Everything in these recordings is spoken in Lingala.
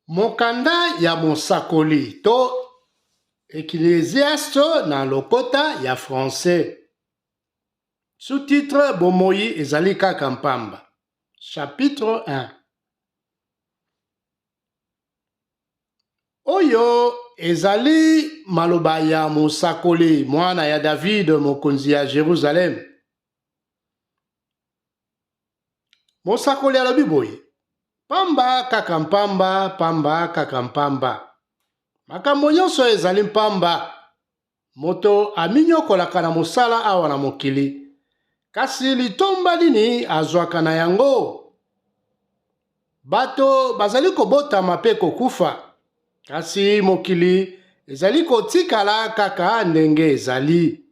Mokanda ya mosakoli to Ecclesiaste na lokota ya français. Sous-titre Bomoyi ezali kaka mpamba. Chapitre 1. Oyo ezali maloba ya mosakoli mwana ya David mokonzi ya Jerusalem. Mosakoli alobi boye, Pamba kaka mpamba, pamba kaka mpamba. Makambo nyonso ezali mpamba. Moto aminyokolaka na mosala awa na mokili, kasi litomba nini azwaka na yango? Bato bazali kobotama mpe kokufa, kasi mokili ezali kotikala kaka ndenge ezali.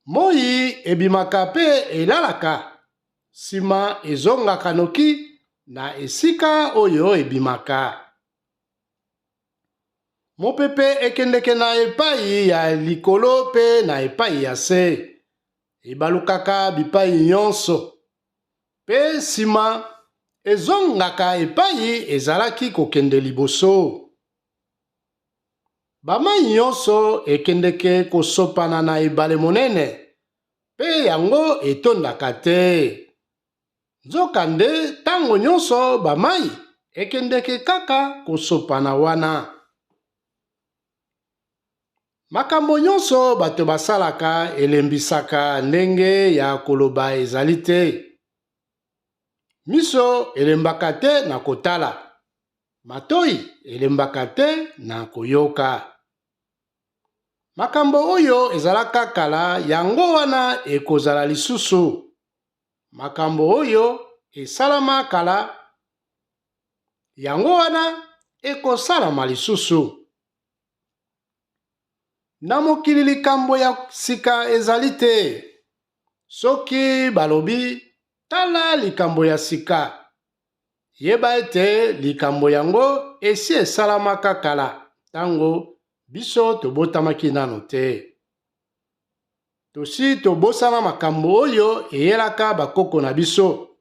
Moi ebimaka mpe elalaka, nsima ezongaka noki na esika oyo ebimaka. Mopepe ekendeke na epai ya likolo mpe na epai ya se, ebalukaka bipai nyonso, mpe nsima ezongaka epai ezalaki kokende liboso. Bamai nyonso ekendeke kosopana na ebale monene, mpe yango etondaka te. Nzokande, ntango nyonso bamai ekendeke kaka kosopana wana. Makambo nyonso bato basalaka elembisaka ndenge ya koloba ezali te. Miso elembaka te na kotala. Matoi elembaka te na koyoka. Makambo oyo ezalaka kala, yango wana ekozala lisusu. Makambo oyo esalama kala, yango wana ekosalama lisusu. Na mokili likambo ya sika ezali te. Soki balobi, Tala likambo ya sika! Yeba ete likambo yango esi esalamaka kala, ntango biso tobotamaki nano te. Tosi tobosana makambo oyo eyelaka bakoko na biso,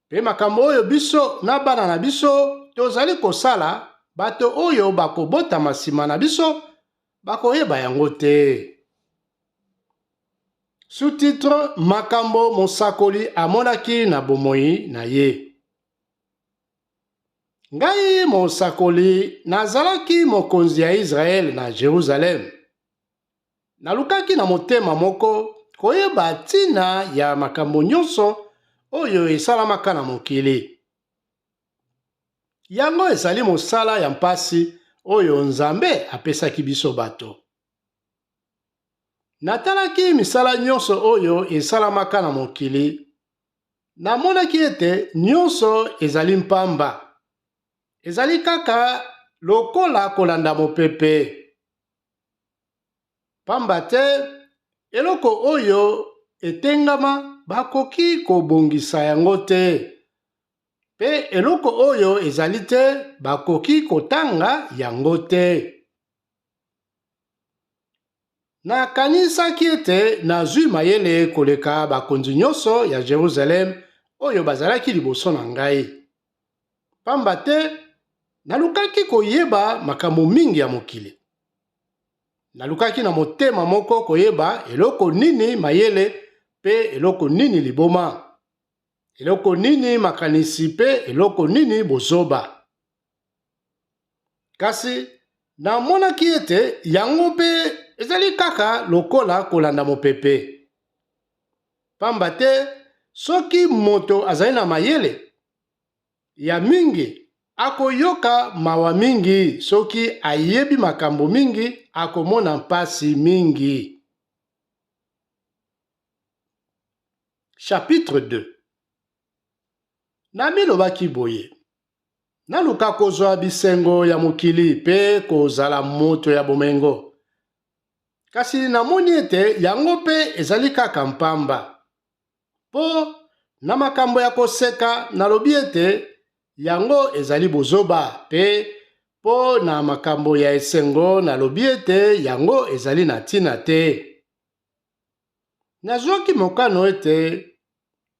mpe makambo oyo biso na bana na biso tozali kosala, bato oyo bakobotama nsima na biso bakoyeba yango te. Sous-titre Makambo mosakoli amonaki na bomoi na ye. Ngai mosakoli nazalaki mokonzi ya Israele na Jerusalem. Nalukaki na motema moko koyeba ntina ya makambo nyonso oyo esalamaka na mokili. Yango ezali mosala ya mpasi oyo Nzambe apesaki biso bato. Natalaki misala nyonso oyo esalamaka na mokili, namonaki ete nyonso ezali mpamba, ezali kaka lokola kolanda mopepe. Pamba te eloko oyo etengama bakoki kobongisa yango te, mpe eloko oyo ezali te bakoki kotanga yango te. Nakanisaki ete nazwi mayele koleka bakonzi nyonso ya Jerusalem oyo bazalaki liboso na ngai, pamba te nalukaki koyeba makambo mingi ya mokili. Nalukaki na motema moko koyeba eloko nini mayele mpe eloko nini liboma, eloko nini makanisi mpe eloko nini bozoba. Kasi namonaki ete yango mpe ezali kaka lokola kolanda mopepe. Pamba te soki moto azali na mayele ya mingi, akoyoka mawa mingi, soki ayebi makambo mingi, akomona mpasi mingi. Chapitre 2. Namilobaki boye, Naluka kozwa bisengo ya mokili mpe kozala moto ya bomengo. Kasi namoni ete yango mpe ezali kaka mpamba. Mpo na makambo ya koseka, nalobi ete yango ezali bozoba, mpe mpo na makambo ya esengo, nalobi ete yango ezali na ntina te. Nazwaki mokano ete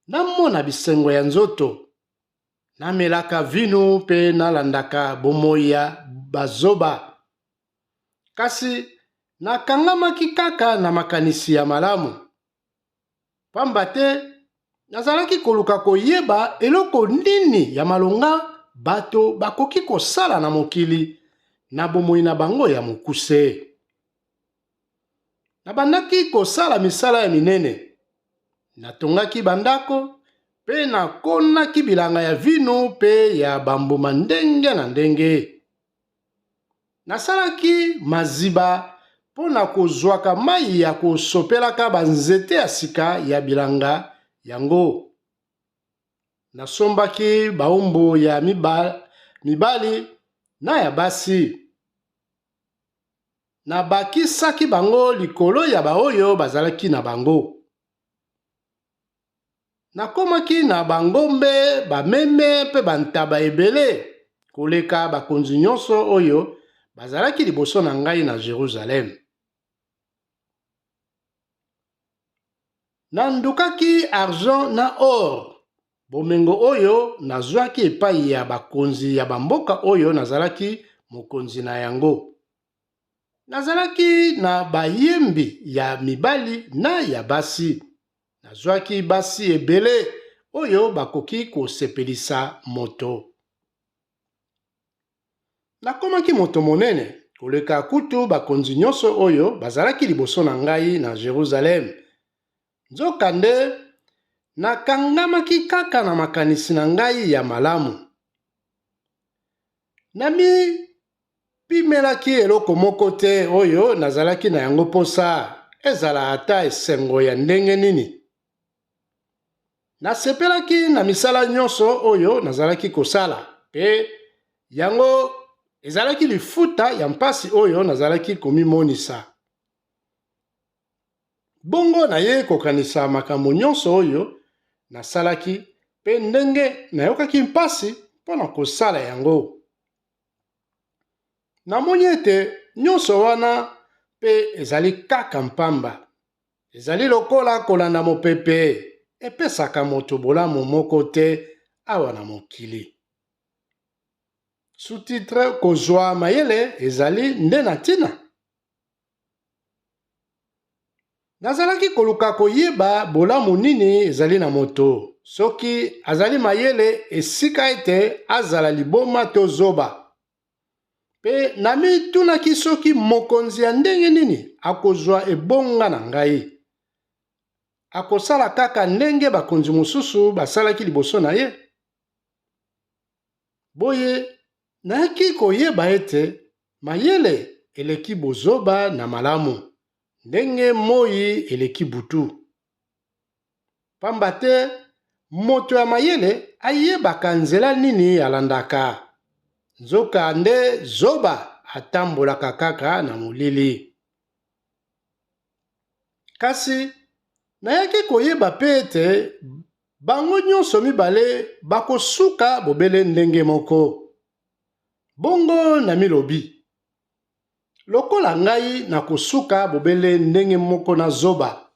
namona bisengo ya nzoto. Namelaka vino mpe nalandaka bomoi ya bazoba. Kasi nakangamaki kaka na makanisi ya malamu. Pamba te nazalaki koluka koyeba eloko nini ya malonga bato bakoki kosala na mokili na bomoi na bango ya mokuse. Nabandaki kosala misala ya minene. Natongaki bandako mpe nakonaki bilanga ya vino mpe ya bambuma ndenge na ndenge. Nasalaki maziba mpo na kozwaka mai ya kosopelaka banzete ya sika ya bilanga yango. Nasombaki baombo ya mibali na ya basi. Nabakisaki bango likolo ya baoyo bazalaki na bango. Nakomaki na bangombe, bameme mpe bantaba ebele koleka bakonzi nyonso oyo bazalaki liboso na ngai na Jerusalem. Nandukaki argent na or, bomengo oyo nazwaki epai ya bakonzi ya bamboka oyo nazalaki mokonzi na yango. Nazalaki na bayembi ya mibali na ya basi. Nazwaki basi ebele oyo bakoki kosepelisa moto. Nakomaki moto monene koleka kutu bakonzi nyonso oyo bazalaki liboso na ngai na Jerusalem. Nzokande, nakangamaki kaka na makanisi na ngai ya malamu. Namipimelaki eloko moko te oyo nazalaki na yango mposa, ezala ata esengo ya ndenge nini. Nasepelaki na misala nyonso oyo nazalaki kosala, mpe yango ezalaki lifuta ya mpasi oyo nazalaki komimonisa. Bongo nayei kokanisa makambo nyonso oyo nasalaki mpe ndenge nayokaki mpasi mpo na kosala yango. Namoni ete nyonso wana mpe ezali kaka mpamba. Ezali lokola kolanda mopepe, epesaka moto bolamu moko te awa na mokili. Sous-titre Kozwa mayele ezali nde na ntina? Nazalaki koluka koyeba bolamu nini ezali na moto soki azali mayele esika ete azala liboma to zoba. Mpe namitunaki soki mokonzi ya ndenge nini akozwa ebonga na ngai. Akosala kaka ndenge bakonzi mosusu basalaki liboso na ye? Boye nayaki koyeba ete mayele eleki bozoba na malamu, ndenge moi eleki butu. Pamba te moto ya mayele ayebaka nzela nini alandaka, nzoka nde zoba atambolaka kaka na molili. Kasi nayaki koyeba mpe ete bango nyonso mibale bakosuka bobele ndenge moko. Bongo namilobi, Lokola ngai nakosuka bobele ndenge moko na zoba,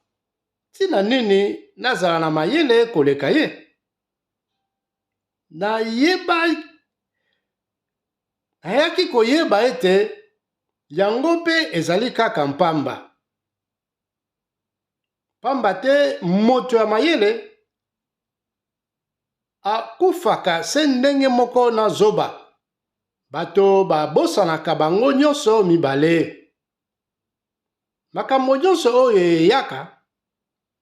ntina nini nazala na mayele koleka ye? Nayeba, nayaki koyeba ete yango mpe ezali kaka mpamba. Pamba te moto ya mayele akufaka se ndenge moko na zoba. Bato babosanaka bango nyonso mibale. Makambo nyonso oyo eyaka,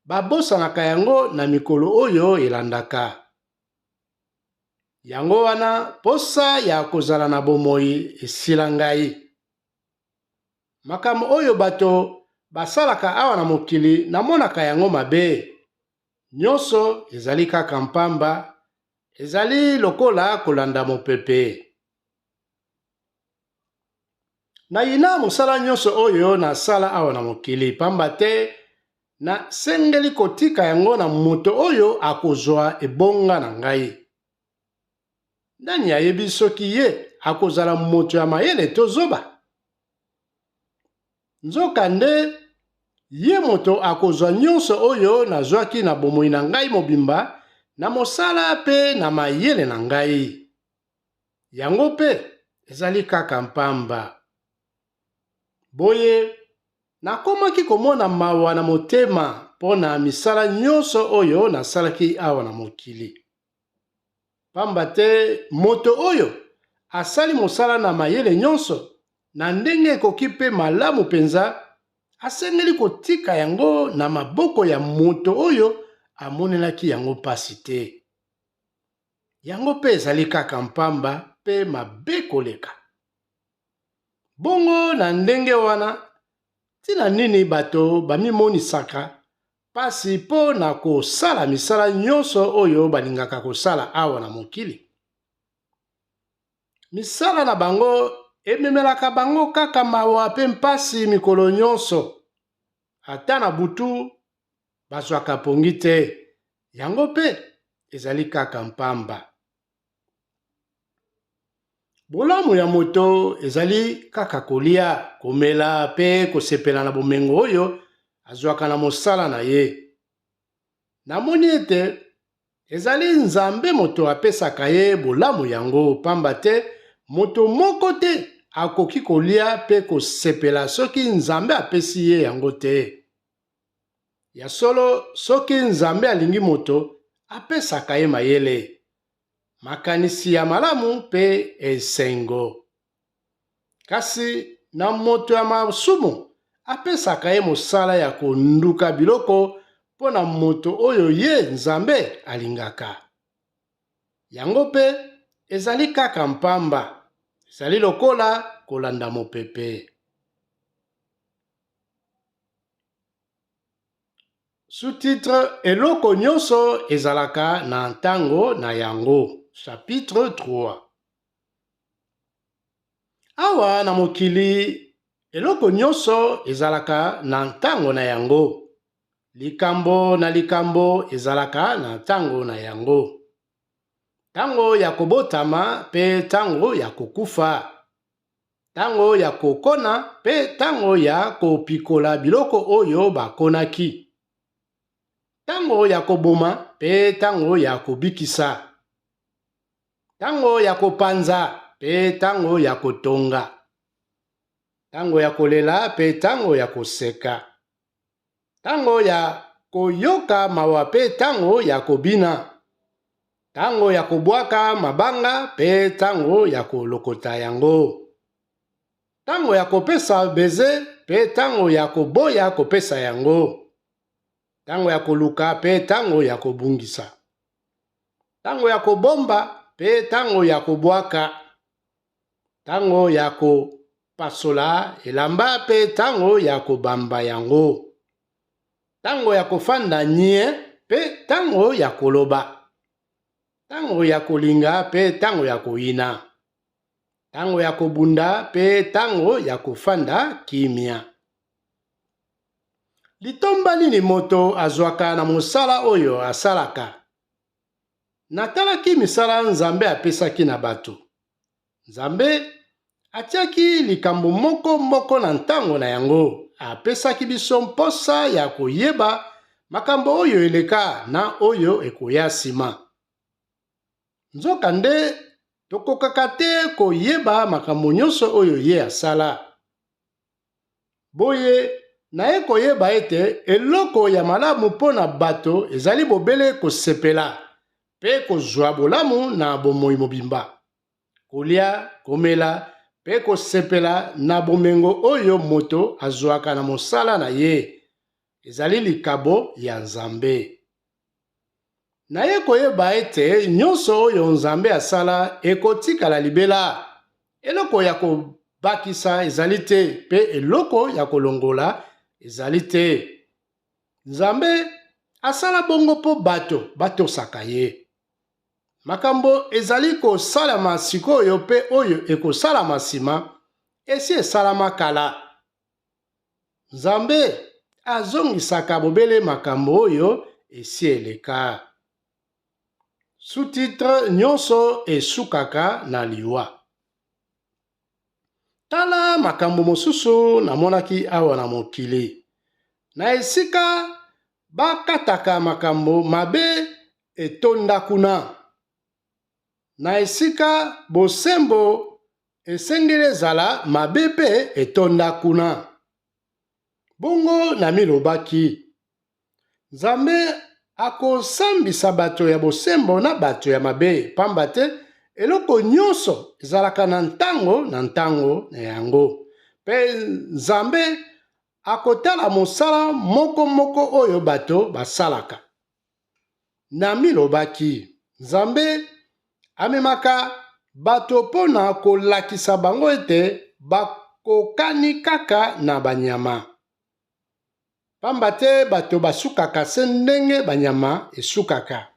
babosanaka yango na mikolo oyo elandaka. Yango wana posa ya kozala na bomoi esila ngai. Makambo oyo bato basalaka awa na mokili namonaka yango mabe. Nyonso ezali kaka mpamba, ezali lokola kolanda mopepe. Nayina mosala nyonso oyo nasala awa na mokili, pamba te nasengeli kotika yango na moto oyo akozwa ebonga na ngai. Nani ayebi soki ye akozala moto ya mayele to zoba? Nzokande, ye moto akozwa nyonso oyo nazwaki na bomoi na ngai mobimba na mosala mpe na mayele na ngai. Yango mpe ezali kaka mpamba. Boye nakomaki komona mawa na motema mpo na misala nyonso oyo nasalaki awa na mokili. Pamba te moto oyo asali mosala na mayele nyonso, na ndenge ekoki mpe malamu mpenza, asengeli kotika yango na maboko ya moto oyo amonelaki yango mpasi te. Yango mpe ezali kaka mpamba mpe mabe koleka. Bongo na ndenge wana, ntina nini bato bamimonisaka mpasi mpo na kosala misala nyonso oyo balingaka kosala awa na mokili? Misala na bango ememelaka bango kaka mawa mpe mpasi mikolo nyonso. Ata na butu, bazwaka pongi te. Yango mpe ezali kaka mpamba. Bolamu ya moto ezali kaka kolia, komela mpe kosepela na bomengo oyo azwaka na mosala na ye. Namoni ete ezali Nzambe moto apesaka ye bolamu yango, pamba te moto moko te akoki kolia mpe kosepela soki Nzambe apesi ye yango te. Ya solo, soki Nzambe alingi moto, apesaka ye mayele, makanisi ya malamu mpe esengo. Kasi na moto ya masumu, apesaka ye mosala ya konduka biloko mpo na moto oyo ye Nzambe alingaka. Yango mpe ezali kaka mpamba, ezali lokola kolanda mopepe. Sous-titre Eloko nyonso ezalaka na ntango na yango. Chapitre 3. Awa na mokili, eloko nyonso ezalaka na ntango na yango. Likambo na likambo ezalaka na ntango na yango. Ntango ya kobotama mpe ntango ya kokufa. Ntango ya kokona mpe ntango ya kopikola biloko oyo bakonaki. Ntango ya koboma mpe ntango ya kobikisa. Ntango ya kopanza mpe ntango ya kotonga. Ntango ya kolela mpe ntango ya koseka. Ntango ya koyoka mawa mpe ntango ya kobina. Ntango ya kobwaka mabanga mpe ntango ya kolokota yango. Ntango ya kopesa beze mpe ntango ya koboya kopesa yango. Ntango ya koluka mpe ntango ya kobungisa. Ntango ya kobomba mpe ntango ya kobwaka. Ntango ya kopasola elamba mpe ntango ya kobamba yango. Ntango ya kofanda nye mpe ntango ya koloba. Ntango ya kolinga mpe ntango ya koyina. Ntango ya kobunda mpe ntango ya kofanda kimia. Litomba nini moto azwaka na mosala oyo asalaka? Natalaki misala Nzambe apesaki na bato. Nzambe atiaki likambo moko moko na ntango na yango. Apesaki biso mposa ya koyeba makambo oyo eleka na oyo ekoya nsima. Nzokande, tokokaka te koyeba makambo nyonso oyo ye asala. Boye, naye koyeba ete eloko ya malamu mpo na bato ezali bobele kosepela mpe kozwa bolamu na bomoi mobimba, kolia, komela mpe kosepela na bomengo oyo moto azwaka na mosala na ye, ezali likabo ya Nzambe. Naye koyeba ete nyonso oyo Nzambe asala ekotikala libela, eloko ya kobakisa ezali te mpe eloko ya kolongola ezali te. Nzambe asala bongo mpo bato batosaka ye. Makambo ezali kosalama sikoyo mpe oyo ekosalama nsima esi esalama kala. Nzambe azongisaka bobele makambo oyo esi eleka. Sous-titre Nyonso esukaka na liwa. Tala makambo mosusu namonaki awa na mokili. Na esika bakataka makambo mabe, etonda kuna. Na esika bosembo esengeli ezala, mabe mpe etonda kuna. Bongo namilobaki, Nzambe akosambisa bato ya bosembo na bato ya mabe, pamba te eloko nyonso ezalaka na ntango na ntango na yango, mpe Nzambe akotala mosala moko moko oyo bato basalaka. Namilobaki, Nzambe amemaka bato mpo na kolakisa bango ete bakokani kaka na banyama. Pamba te bato basukaka se ndenge banyama esukaka.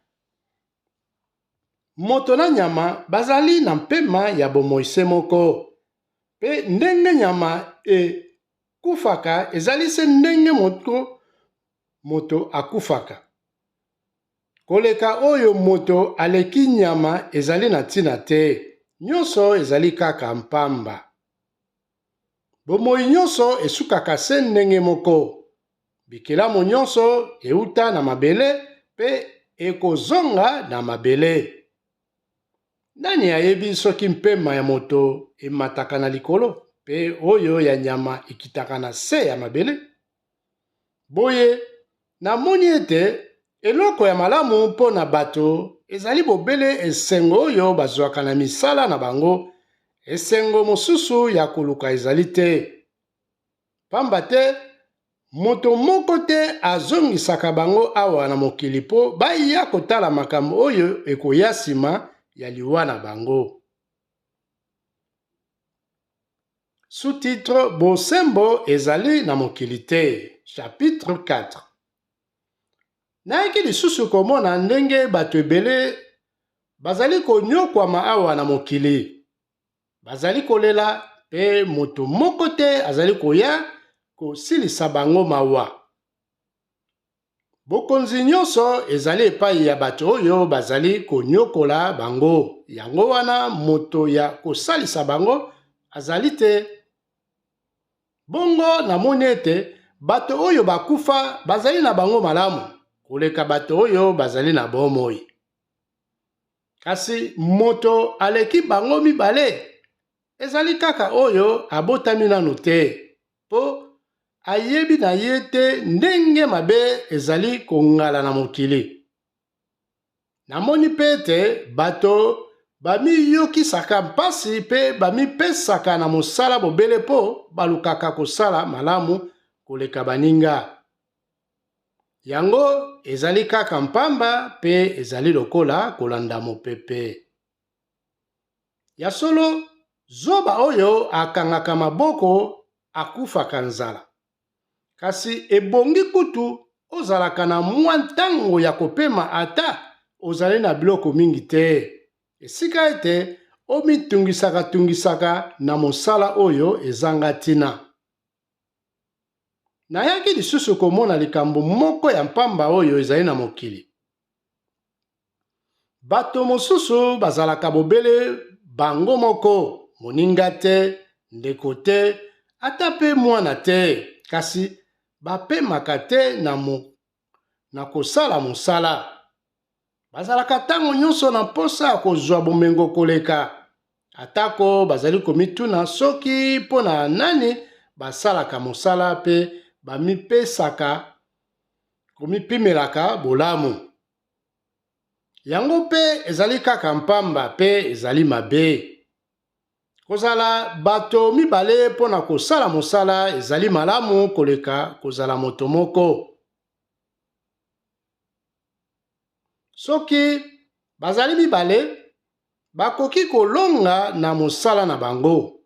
Moto na nyama bazali na mpema ya bomoi se moko, mpe ndenge nyama ekufaka ezali se ndenge moko moto akufaka. Koleka oyo moto aleki nyama ezali na ntina te, nyonso ezali kaka mpamba. Bomoi nyonso esukaka se ndenge moko. Bikelamu nyonso euta na mabele mpe ekozonga na mabele. Nani ayebi soki mpema ya moto emataka na likolo mpe oyo ya nyama ekitaka na se ya mabele? Boye, namoni ete eloko ya malamu mpo na bato ezali bobele esengo oyo bazwaka na misala na bango, esengo mosusu ya koluka ezali te. Pamba te moto moko te azongisaka bango awa na mokili mpo baya kotala makambo oyo ekoya nsima ya liwa na bango. Sous-titre Bosembo ezali na mokili te, chapitre 4. Nayaki lisusu komona ndenge bato ebele bazali konyokwama awa na mokili. Bazali kolela mpe moto moko te azali koya kosilisa bango mawa. Bokonzi nyonso ezali epai ya bato oyo bazali konyokola bango, yango wana moto ya kosalisa bango azali te. Bongo namoni ete bato oyo bakufa bazali na bango malamu koleka bato oyo bazali na bomoi. Kasi moto aleki bango mibale ezali kaka oyo abotami nanu te, mpo ayebi na ye te ndenge mabe ezali kongala na mokili. Namoni mpe ete bato bamiyokisaka mpasi mpe bamipesaka na mosala bobele mpo balukaka kosala malamu koleka baninga. Yango ezali kaka mpamba mpe ezali lokola kolanda mopepe. Ya solo, zoba oyo akangaka maboko akufaka nzala. Kasi ebongi kutu ozalaka na mwa ntango ya kopema ata ozali na biloko mingi te, esika ete omitungisakatungisaka na mosala oyo ezanga ntina. Nayaki lisusu komona likambo moko ya mpamba oyo ezali na mokili. Bato mosusu bazalaka bobele bango moko, moninga te, ndeko te, ata mpe mwana te, kasi bapemaka te na, mo, na kosala mosala. Bazalaka ntango nyonso na mposa ya kozwa bomengo koleka, atako bazali komituna soki mpo na nani basalaka mosala mpe bamipesaka komipimelaka bolamu. Yango mpe ezali kaka mpamba mpe ezali mabe. Kozala bato mibale mpo na kosala mosala ezali malamu koleka kozala moto moko. Soki bazali mibale, bakoki kolonga na mosala na bango.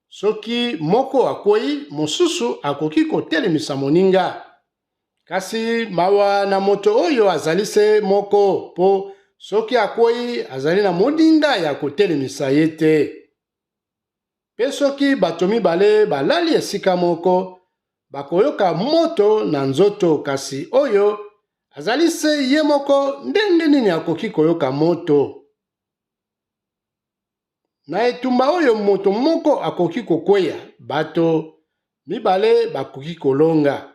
Soki moko akwei, mosusu akoki kotelemisa moninga. Kasi mawa na moto oyo azali se moko, mpo soki akwei, azali na moninga ya kotelemisa ye te. Mpe soki bato mibale balali esika moko, bakoyoka moto na nzoto, kasi oyo azali se ye moko, ndenge nini akoki koyoka moto? Na etumba oyo moto moko akoki kokweya, bato mibale bakoki kolonga.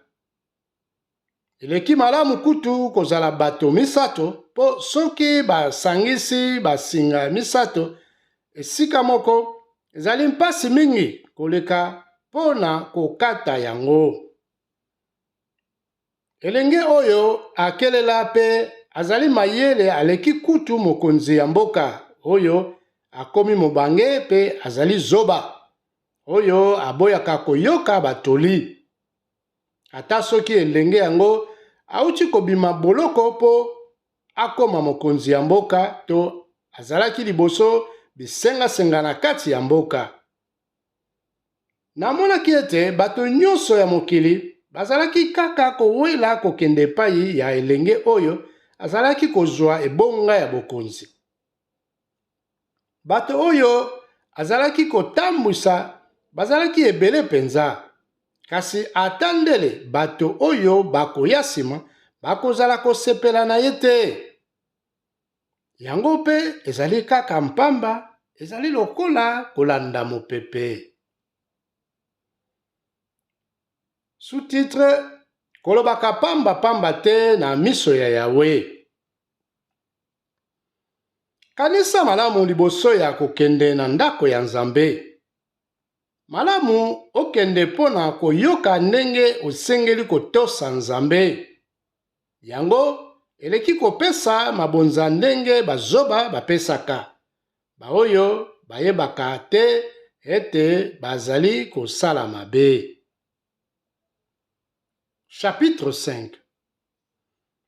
Eleki malamu kutu kozala bato misato mpo mpo soki basangisi basinga misato esika moko, ezali mpasi mingi koleka mpo na kokata yango. Elenge oyo akelela mpe azali mayele aleki kutu mokonzi ya mboka oyo akomi mobange mpe azali zoba, oyo aboyaka koyoka batoli. Ata soki elenge yango auti kobima boloko mpo akoma mokonzi ya mboka to azalaki liboso bisengasenga na kati ya mboka. Namonaki ete bato nyonso ya mokili bazalaki kaka kowela kokende epai ya elenge oyo azalaki kozwa ebonga ya bokonzi. Bato oyo azalaki kotambwisa bazalaki ebele mpenza, kasi ata ndele bato oyo bakoya nsima bakozala kosepela na ye te. Yango mpe ezali kaka mpamba, ezali lokola kolanda mopepe. Sous-titre Kolobaka pamba pamba te na miso ya Yawe. Kanisa malamu liboso ya kokende na ndako ya Nzambe. Malamu okende mpo na koyoka ndenge osengeli kotosa Nzambe. Yango eleki kopesa mabonza ndenge bazoba bapesaka, baoyo bayebaka te ete bazali kosala mabe. Chapitre 5.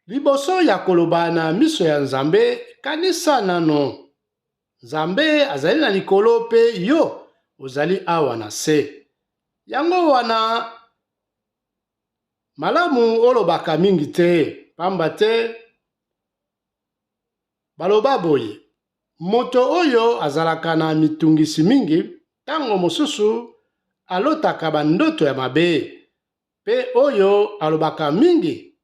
Liboso ya koloba na miso ya Nzambe, kanisa nano. Nzambe azali na likolo mpe yo ozali awa na se. Yango wana malamu olobaka mingi te, pamba te baloba boye, moto oyo azalaka na mitungisi mingi, ntango mosusu alotaka bandoto ya mabe, mpe oyo alobaka mingi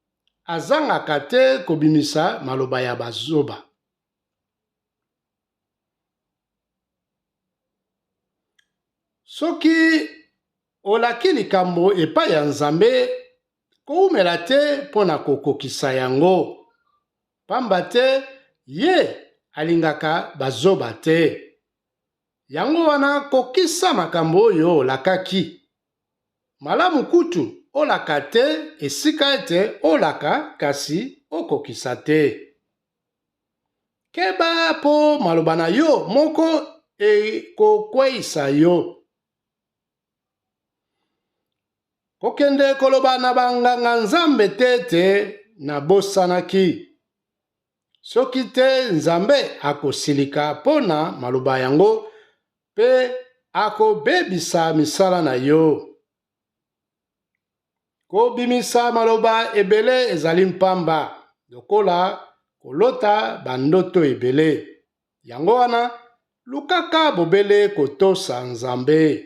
azangaka te kobimisa maloba ya bazoba. Soki olaki likambo epai ya Nzambe, koumela te mpo na kokokisa yango, pamba te ye alingaka bazoba te. Yango wana kokisa makambo oyo olakaki. Malamu kutu olaka te esika ete olaka kasi okokisa te. Keba mpo maloba na yo moko ekokweisa yo. Kokende koloba na banganga-nzambe te ete nabosanaki. Soki te, Nzambe akosilika mpo na maloba yango mpe akobebisa misala na yo. Kobimisa maloba ebele ezali mpamba lokola kolota bandoto ebele. Yango wana, lukaka bobele kotosa Nzambe.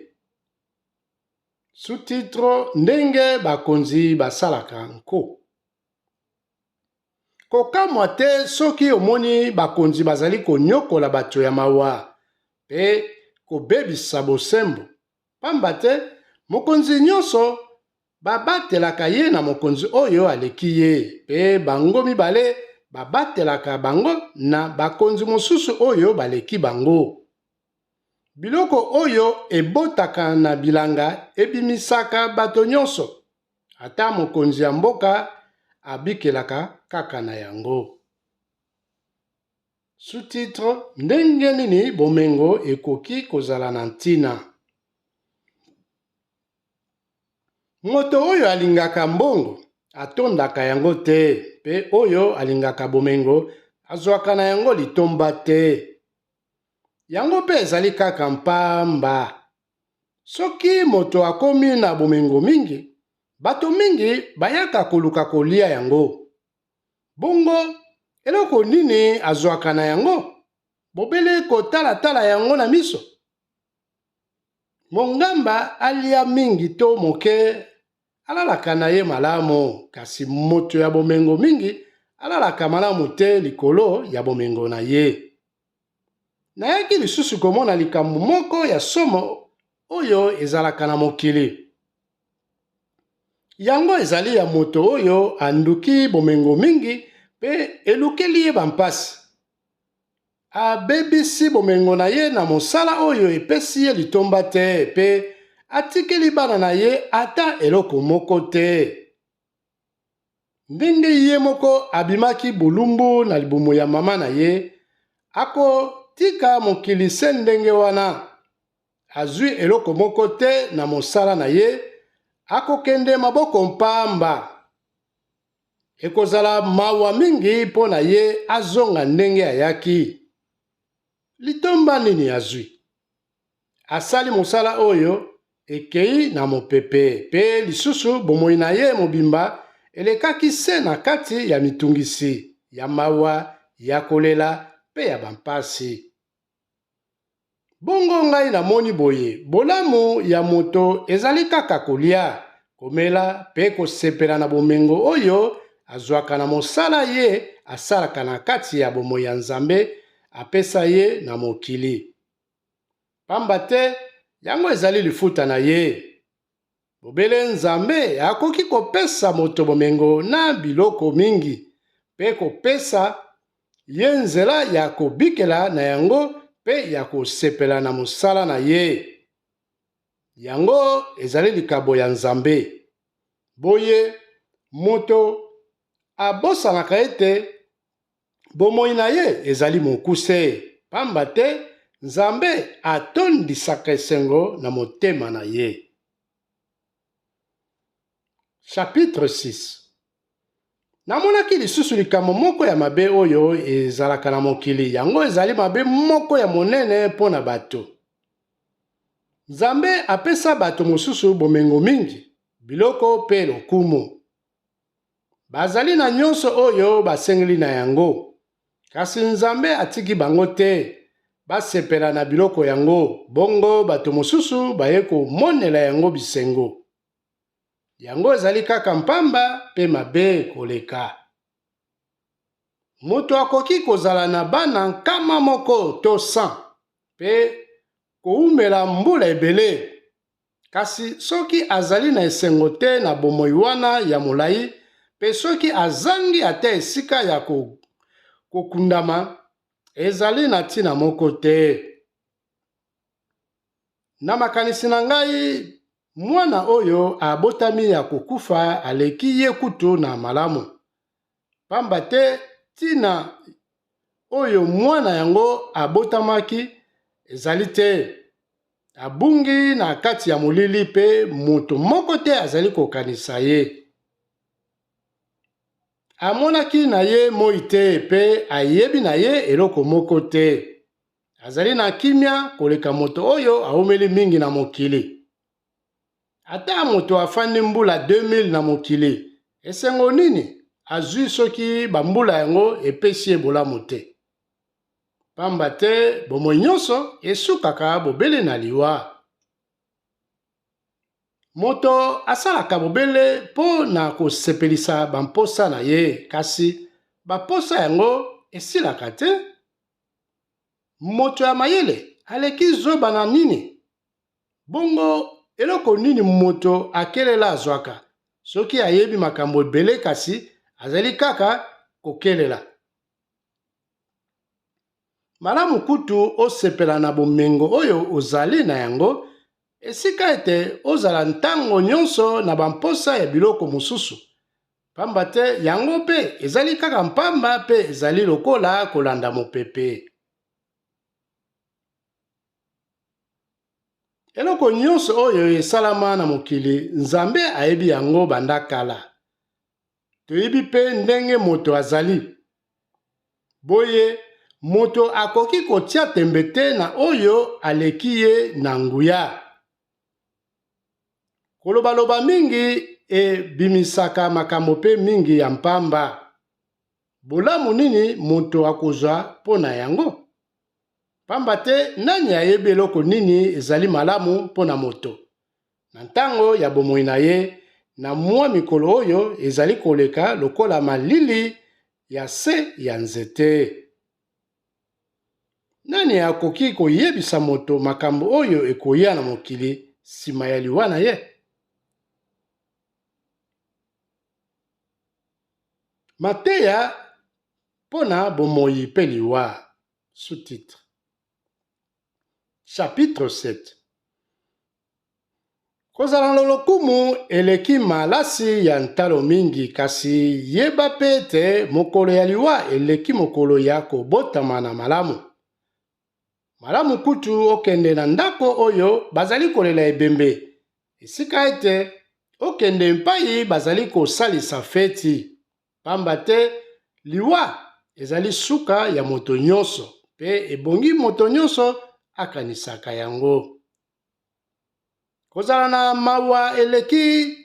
Sous-titre Ndenge bakonzi basalaka nko. Kokamwa te soki omoni bakonzi bazali konyokola bato ya mawa mpe kobebisa bosembo, pamba te mokonzi nyonso babatelaka ye na mokonzi oyo aleki ye, mpe bango mibale babatelaka bango na bakonzi mosusu oyo baleki bango. Biloko oyo ebotaka na bilanga ebimisaka bato nyonso, ata mokonzi ya mboka abikelaka kaka na yango. Sous-titre Ndenge nini bomengo ekoki kozala na ntina? Moto oyo alingaka mbongo atondaka yango te, mpe oyo alingaka bomengo azwaka na yango litomba te. Yango mpe ezali kaka mpamba. Soki moto akomi na bomengo mingi, bato mingi bayaka koluka kolia yango. Bongo, eloko nini azwaka na yango? Bobele kotalatala yango na miso. Mongamba alia mingi to moke, alalaka na ye malamu, kasi moto ya bomengo mingi alalaka malamu te likolo ya bomengo na ye. Nayaki lisusu komona likambo moko ya somo oyo ezalaka na mokili. Yango ezali ya moto oyo anduki bomengo mingi mpe elukeli ye bampasi. Abebisi bomengo na ye na mosala oyo epesi ye litomba te mpe atikeli bana na ye ata eloko moko te. Ndenge ye moko abimaki bolumbu na libumu ya mama na ye, akotika mokili se ndenge wana. Azwi eloko moko te na mosala na ye, akokende maboko mpamba. Ekozala mawa mingi mpo na ye azonga ndenge ayaki. Litomba nini azwi? Asali mosala oyo ekei na mopepe, mpe lisusu bomoi na ye mobimba elekaki se na kati ya mitungisi, ya mawa, ya kolela mpe ya bampasi. Bongo ngai namoni boye, bolamu ya moto ezali kaka kolia, komela mpe kosepela na bomengo oyo azwaka na mosala ye asalaka na kati ya bomoi ya Nzambe apesa ye na mokili. Pamba te yango ezali lifuta na ye. Bobele Nzambe akoki kopesa moto bomengo na biloko mingi mpe kopesa ye nzela ya kobikela na yango mpe ya kosepela na mosala na ye. Yango ezali likabo ya Nzambe. Boye, moto abosanaka ete bomoi na ye ezali mokuse, pamba te Nzambe atondisaka esengo na motema na ye. Chapitre 6. Namonaki lisusu likambo moko ya mabe oyo ezalaka na mokili. Yango ezali mabe moko ya monene mpo na bato. Nzambe apesa bato mosusu bomengo mingi, biloko mpe lokumu. Bazali na nyonso oyo basengeli na yango, kasi Nzambe atiki bango te basepela na biloko yango, bongo bato mosusu baye komonela yango bisengo. Yango ezali kaka mpamba mpe mabe koleka. Moto akoki kozala na bana 100 to 100 mpe koumela mbula ebele, kasi soki azali na esengo te na bomoi wana ya molai mpe soki azangi ata esika ya kokundama, ezali na ntina moko te. Na makanisi na ngai, mwana oyo abotami ya kokufa aleki ye kutu na malamu, pamba te ntina oyo mwana yango abotamaki ezali te. Abungi na kati ya molili mpe moto moko te azali kokanisa ye. Amonaki na ye moi te mpe ayebi na ye eloko moko te. Azali na kimia koleka moto oyo aumeli mingi na mokili. Ata moto afandi mbula 2000 na mokili, esengo nini azwi soki bambula yango epesi ye bolamu te? Pamba te bomoi nyonso esukaka bobele na liwa. Moto asalaka bobele mpo na kosepelisa bamposa na ye, kasi bamposa yango esilaka te. Moto ya mayele aleki zoba na nini? Bongo eloko nini moto akelela azwaka soki ayebi makambo ebele kasi azali kaka kokelela? Malamu kutu osepela na bomengo oyo ozali na yango esika ete ozala ntango nyonso na bamposa ya biloko mosusu, pamba te yango mpe ezali kaka mpamba mpe ezali lokola kolanda mopepe. Eloko nyonso oyo esalama na mokili, Nzambe ayebi yango banda kala. Toyebi mpe ndenge moto azali. Boye, moto akoki kotia tembe te na oyo aleki ye na nguya. Kolobaloba mingi ebimisaka makambo mpe mingi ya mpamba. Bolamu nini moto akozwa mpo na yango? Pamba te nani ayebi eloko nini ezali malamu mpo na moto na ntango ya bomoi na ye, na mwa mikolo oyo ezali koleka lokola malili ya se ya nzete? Nani akoki koyebisa moto makambo oyo ekoya na mokili nsima ya liwa na ye? Mateya. mpo na bomoi mpe liwa. Sous-titre. Chapitre 7. Kozala na lokumu eleki malasi ya ntalo mingi, kasi yeba mpe ete mokolo ya liwa eleki mokolo ya kobotama na malamu. Malamu kutu okende na ndako oyo bazali kolela ebembe, esika ete okende epai bazali kosalisa feti, pamba te liwa ezali suka ya moto nyonso, mpe ebongi moto nyonso akanisaka yango. Kozala na mawa eleki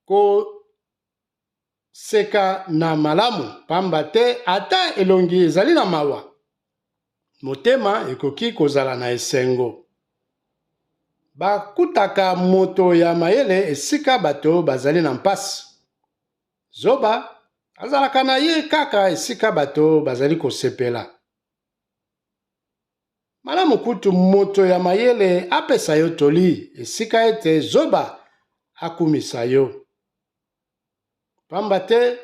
koseka na malamu, pamba te ata elongi ezali na mawa, motema ekoki kozala na esengo. Bakutaka moto ya mayele esika bato bazali na mpasi. Zoba azalaka na ye kaka esika bato bazali kosepela. Malamu kutu moto ya mayele apesa yo toli esika ete zoba akumisa yo. Pamba te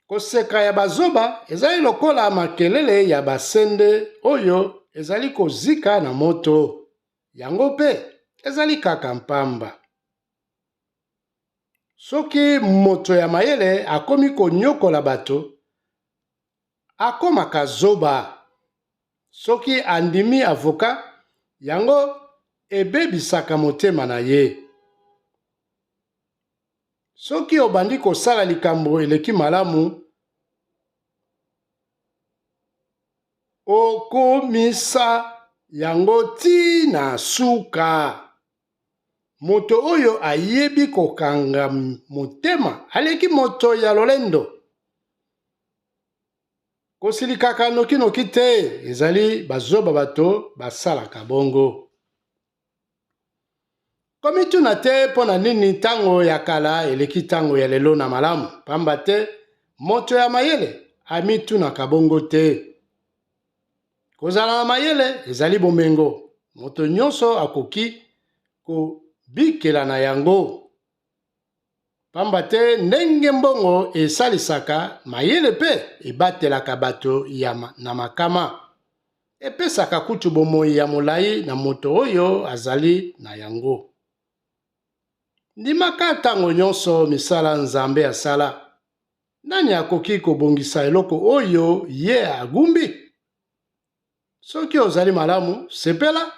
koseka ya bazoba ezali lokola makelele ya basende oyo ezali kozika na moto, yango mpe ezali kaka mpamba. Soki moto ya mayele akomi konyokola bato, akomaka zoba. Soki andimi avoka, yango ebebisaka motema na ye. Soki obandi kosala likambo eleki malamu, okomisa yango tii na suka. Moto oyo ayebi kokanga motema aleki moto ya lolendo. Kosilikaka nokinoki te, ezali bazoba bato basalaka bongo. Komituna te mpo na nini ntango ya kala eleki ntango ya lelo na malamu, pamba te moto ya mayele amitunaka bongo te. Kozala na mayele ezali bomengo, moto nyonso akoki kobikela na yango. Pamba te ndenge mbongo esalisaka, mayele mpe ebatelaka bato ya na makama. Epesaka kutu bomoi ya molai na moto oyo azali na yango. Ndimaka ntango nyonso misala Nzambe asala. Nani akoki kobongisa eloko oyo ye agumbi? Soki ozali malamu, sepela.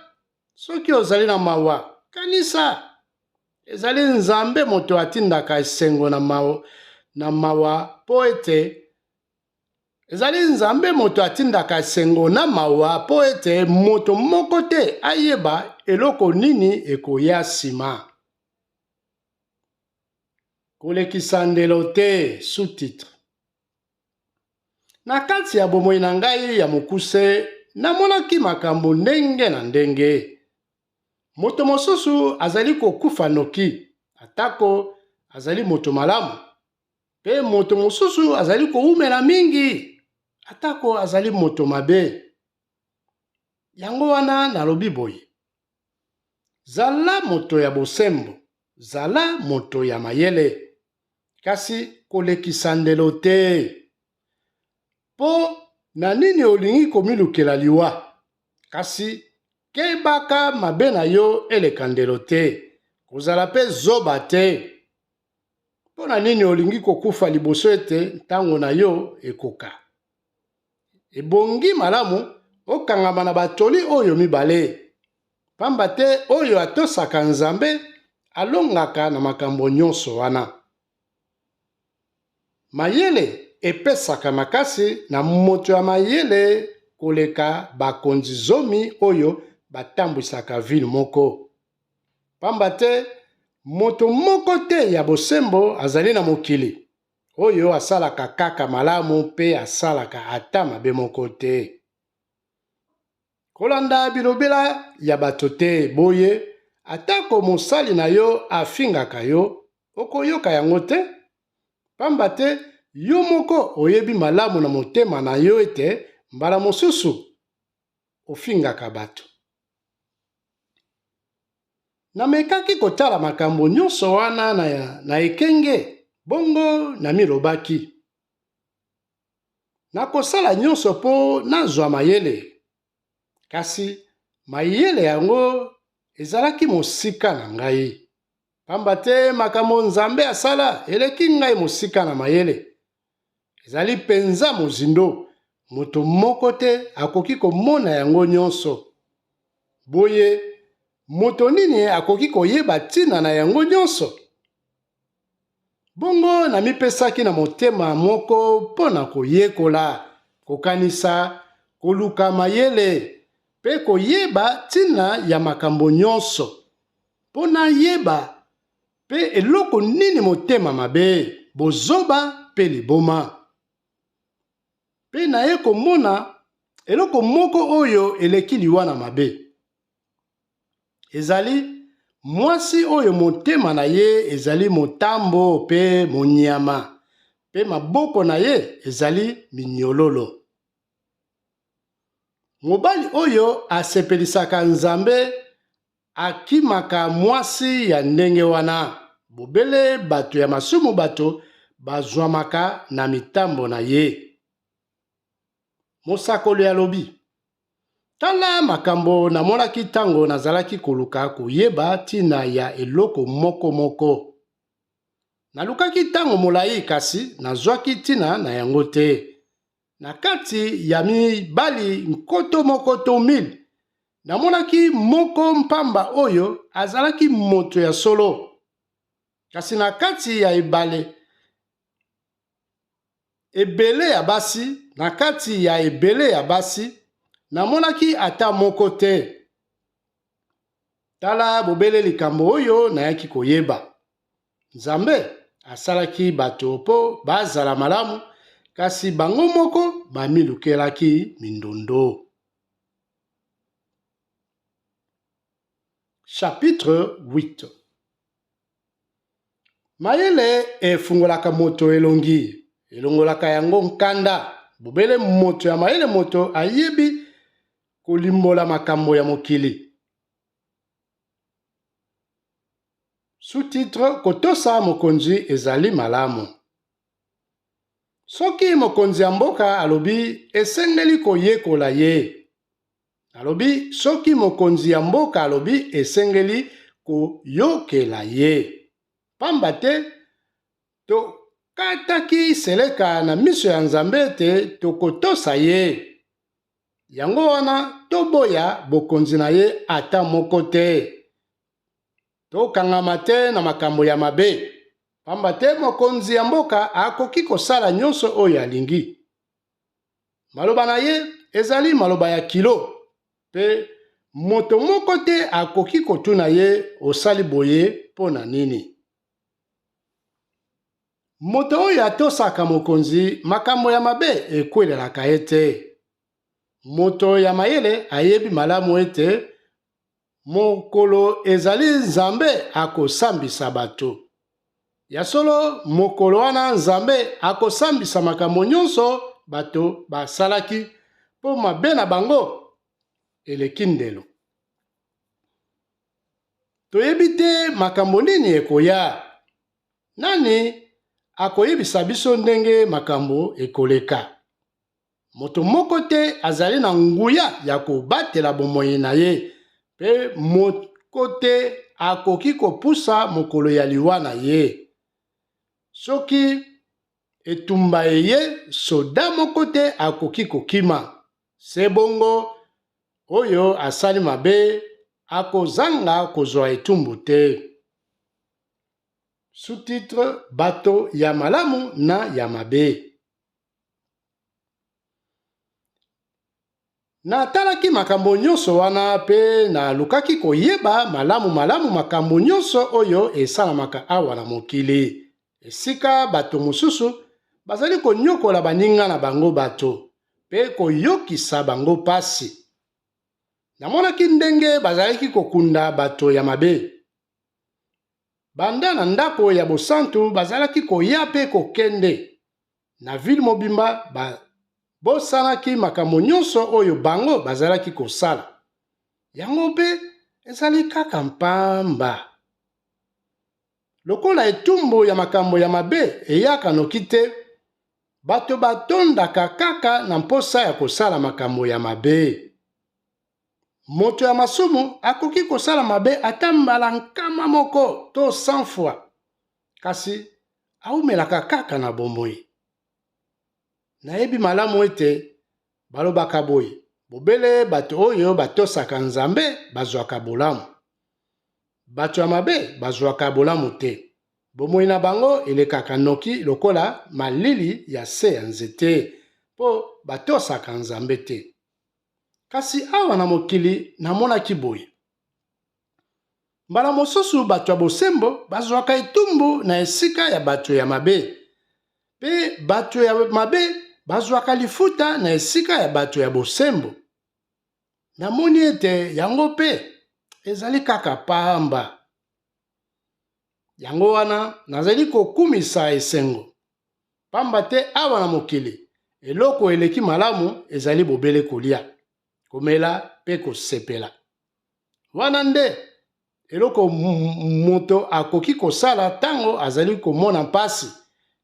Soki ozali na mawa, kanisa. Ezali Nzambe moto atindaka esengo na mawa, na mawa mpo ete ezali Nzambe moto atindaka esengo na mawa mpo ete moto moko te ayeba eloko nini ekoya nsima. Kolekisa ndelo te, sous-titre. Na kati ya bomoi na ngai ya mokuse, namonaki makambo ndenge na ndenge. Moto mosusu azali kokufa noki, atako azali moto malamu, mpe moto mosusu azali koumela mingi, atako azali moto mabe. Yango wana nalobi boye, Zala moto ya bosembo, zala moto ya mayele, kasi kolekisa ndelo te. Mpo na nini olingi komilukela liwa? Kasi kebaka mabe na yo eleka ndelo te, kozala mpe zoba te. Mpo na nini olingi kokufa liboso ete ntango na yo ekoka? Ebongi malamu okangama na batoli oyo mibale, pamba te oyo atosaka Nzambe alongaka na makambo nyonso wana. Mayele epesaka makasi na moto ya mayele koleka bakonzi zomi oyo batambwisaka vile moko. Pamba te moto moko te ya bosembo azali na mokili, oyo asalaka kaka malamu mpe asalaka ata mabe moko te. Kolanda bilobela ya bato te, boye atako mosali na yo afingaka yo, okoyoka yango te, pamba te yo moko oyebi malamu na motema na yo ete mbala mosusu ofingaka bato. Namekaki kotala makambo nyonso wana na, na ekenge, bongo namilobaki. Nakosala nyonso mpo nazwa mayele. Kasi mayele yango ezalaki mosika na ngai. Pamba te makambo Nzambe asala eleki ngai mosika na mayele. Ezali mpenza mozindo, moto moko te akoki komona yango nyonso. Boye, moto nini akoki koyeba ntina na yango nyonso? Bongo namipesaki na motema moko mpo na koyekola, kokanisa, koluka mayele mpe koyeba ntina ya makambo nyonso, mpo nayeba mpe eloko nini motema mabe, bozoba mpe liboma. Mpe naye komona eloko moko oyo eleki liwa na mabe. Ezali mwasi oyo motema na ye ezali motambo mpe monyama, mpe maboko na ye ezali minyololo. Mobali oyo asepelisaka Nzambe akimaka mwasi ya ndenge wana. Bobele bato ya masumu bato bazwamaka na mitambo na ye. Mosakoli alobi, Tala makambo namonaki ntango nazalaki koluka koyeba ntina ya eloko moko moko. Nalukaki ntango molai kasi nazwaki ntina na yango te. Na kati ya mibali nkoto moko to 1000, namonaki moko mpamba oyo azalaki moto ya solo. Kasi na kati ya ebale ebele ya basi, na kati ya ebele ya basi, namonaki ata moko te. Tala bobele likambo oyo nayaki koyeba. Nzambe asalaki bato mpo bazala malamu, kasi bango moko bamilukelaki mindondo. Chapitre 8. Mayele efungolaka moto elongi, elongolaka yango nkanda. Bobele moto ya mayele moto ayebi kolimbola makambo ya mokili. Sous-titre Kotosa mokonzi ezali malamu. Soki mokonzi ya mboka alobi esengeli koyekola ye. Alobi soki mokonzi ya mboka alobi esengeli koyokela ye. Pamba te tokataki seleka na miso ya Nzambe ete tokotosa ye. Yango wana toboya bokonzi na ye ata moko te. Tokangama te na makambo ya mabe, pamba te mokonzi ya mboka akoki kosala nyonso oyo alingi. Maloba na ye ezali maloba ya kilo, mpe moto moko te akoki kotuna ye osali boye mpo na nini. Moto oyo atosaka mokonzi, makambo ya mabe ekwelelaka ye te. Moto ya mayele ayebi malamu ete mokolo ezali Nzambe akosambisa bato. Ya solo, mokolo wana Nzambe akosambisa makambo nyonso bato basalaki, mpo mabe na bango eleki ndelo. Toyebi te makambo nini ekoya. Nani akoyebisa biso ndenge makambo ekoleka? Moto moko te azali na nguya ya kobatela bomoi na ye, mpe moko te akoki kopusa mokolo ya liwa na ye. Soki etumba eye, soda moko te akoki kokima. Se bongo, oyo asali mabe akozanga kozwa etumbu te. Sous-titre Bato ya malamu na ya mabe. Natalaki makambo nyonso wana mpe nalukaki koyeba malamu malamu makambo nyonso oyo esalamaka awa na mokili, esika bato mosusu bazali konyokola baninga na bango bato mpe koyokisa bango pasi. Namonaki ndenge bazalaki kokunda bato ya mabe. Banda na ndako ya bosantu bazalaki koya mpe kokende. Na ville mobimba babosanaki makambo nyonso oyo bango bazalaki kosala. Yango mpe ezali kaka mpamba. Lokola etumbu ya makambo ya mabe eyaka noki te, Bato batondaka kaka na mposa ya kosala makambo ya mabe. Moto ya masumu akoki kosala mabe ata mbala 100 to 100 fois, kasi aumelaka kaka na bomoi. Nayebi malamu ete balobaka boye, bobele bato oyo batosaka Nzambe bazwaka bolamu. Bato ya mabe bazwaka bolamu te. Bomoi na bango elekaka noki lokola malili ya se ya nzete, mpo batosaka Nzambe te. Kasi awa na mokili namonaki boye, mbala mosusu bato ya bosembo bazwaka etumbu na esika ya bato ya mabe, mpe bato ya mabe bazwaka lifuta na esika ya bato ya bosembo. Namoni ete yango mpe ezali kaka pamba. Yango wana nazali kokumisa esengo, pamba te awa na mokili eloko eleki malamu ezali bobele kolia, komela mpe kosepela. Wana nde eloko moto akoki kosala ntango azali komona mpasi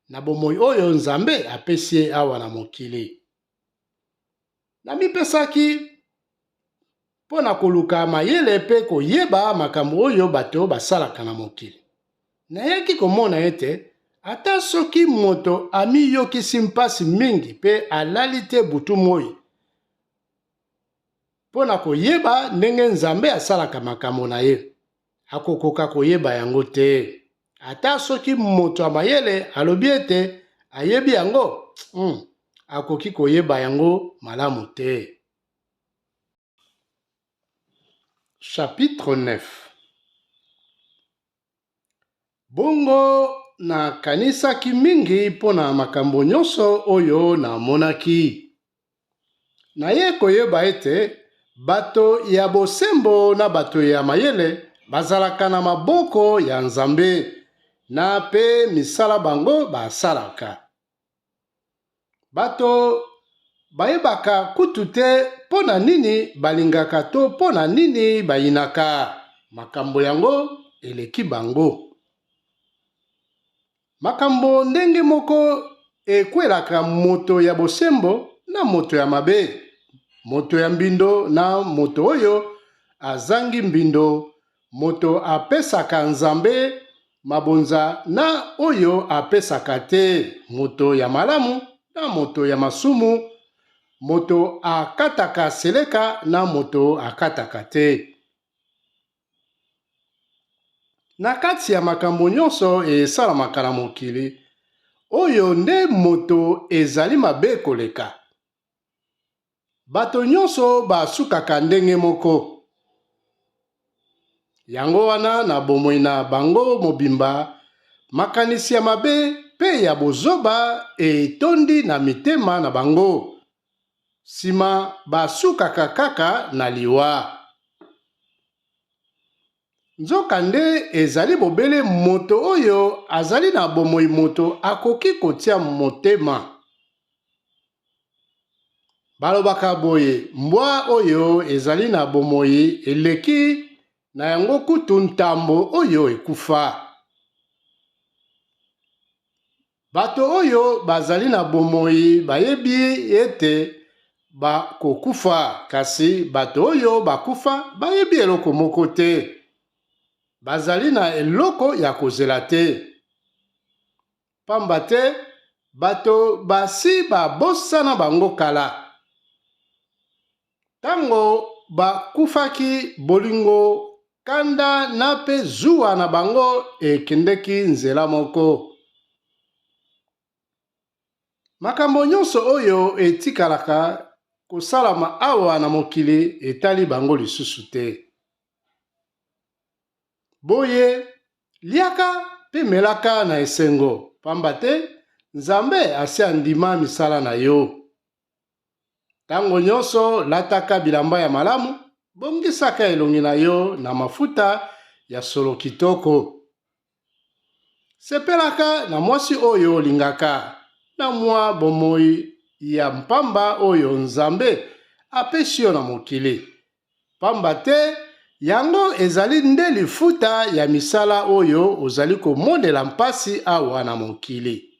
na bomoi oyo Nzambe apesi ye awa na mokili. Namipesaki mpo na koluka mayele mpe koyeba makambo oyo bato basalaka na mokili. Nayaki komona ete ata soki moto amiyokisi mpasi mingi mpe alali te butu moi mpo na koyeba ndenge Nzambe asalaka makambo na ye, akokoka koyeba yango te. Ata soki moto ya mayele alobi ete ayebi yango, akoki koyeba yango malamu te. Chapitre 9. Bongo nakanisaki mingi mpo na makambo nyonso oyo namonaki. Naye koyeba ete bato ya bosembo na bato ya mayele bazalaka na maboko ya Nzambe na mpe misala bango basalaka. Bato bayebaka kutu te mpo na nini balingaka to mpo na nini bayinaka. Makambo yango eleki bango. Makambo ndenge moko ekwelaka moto ya bosembo na moto ya mabe, moto ya mbindo na moto oyo azangi mbindo, moto apesaka Nzambe mabonza na oyo apesaka te, moto ya malamu na moto ya masumu, moto akataka seleka na moto akataka te. Na kati ya makambo nyonso esalamaka na mokili, oyo nde moto ezali mabe koleka. Bato nyonso basukaka ndenge moko. Yango wana na bomoi na bango mobimba, makanisi ya mabe mpe ya bozoba etondi na mitema na bango. Sima basukaka kaka na liwa. Nzokande ezali bobele moto oyo azali na bomoi moto akoki kotia motema. Balobaka boye, mbwa oyo ezali na bomoi eleki na yango kutu ntambo oyo ekufa. Bato oyo bazali na bomoi bayebi ete bakokufa, kasi bato oyo bakufa bayebi eloko moko te. Bazali na eloko ya kozela te. Pamba te bato basi babosana bango kala. Tango bakufaki, bolingo, kanda na pe zuwa na bango ekendeki nzela moko. Makambo nyonso oyo etikalaka kosalama awa na mokili etali bango lisusu te. Boye, liaka pe melaka na esengo, pamba te Nzambe asi andima misala na yo. Tango nyonso lataka bilamba ya malamu, bongisaka elongi na yo na mafuta ya solo kitoko. Sepelaka na mwasi oyo olingaka, na mwa bomoi ya mpamba oyo Nzambe apesi yo na mokili. Pamba te yango ezali nde lifuta ya misala oyo ozali komonela mpasi awa na mokili.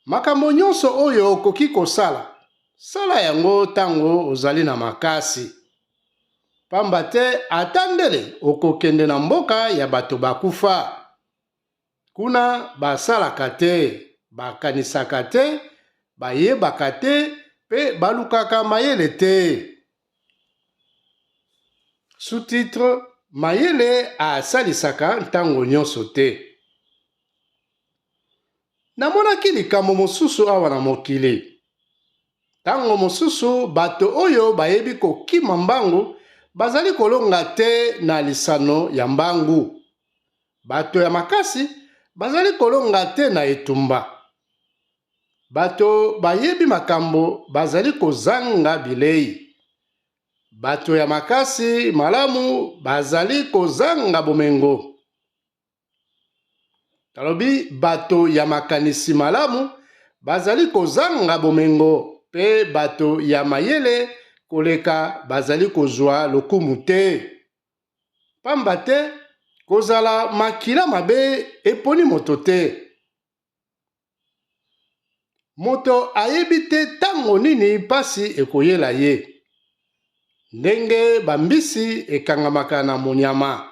Makambo nyonso oyo okoki kosala, sala yango ntango ozali na makasi. Pamba te ata ndele okokende na mboka ya bato bakufa. Kuna basalaka te, bakanisaka te, bayebaka te mpe balukaka mayele te. Sous-titre Mayele asalisaka ntango nyonso te. Namonaki likambo mosusu awa na mokili. Ntango mosusu bato oyo bayebi kokima mbangu bazali kolonga te na lisano ya mbangu. Bato ya makasi bazali kolonga te na etumba. Bato bayebi makambo bazali kozanga bilei. Bato ya makasi malamu bazali kozanga bomengo. Nalobi bato ya makanisi malamu bazali kozanga bomengo mpe bato ya mayele koleka bazali kozwa lokumu te. Pamba te kozala makila mabe eponi moto te. Moto ayebi te ntango nini mpasi ekoyela ye. Ndenge bambisi ekangamaka na monyama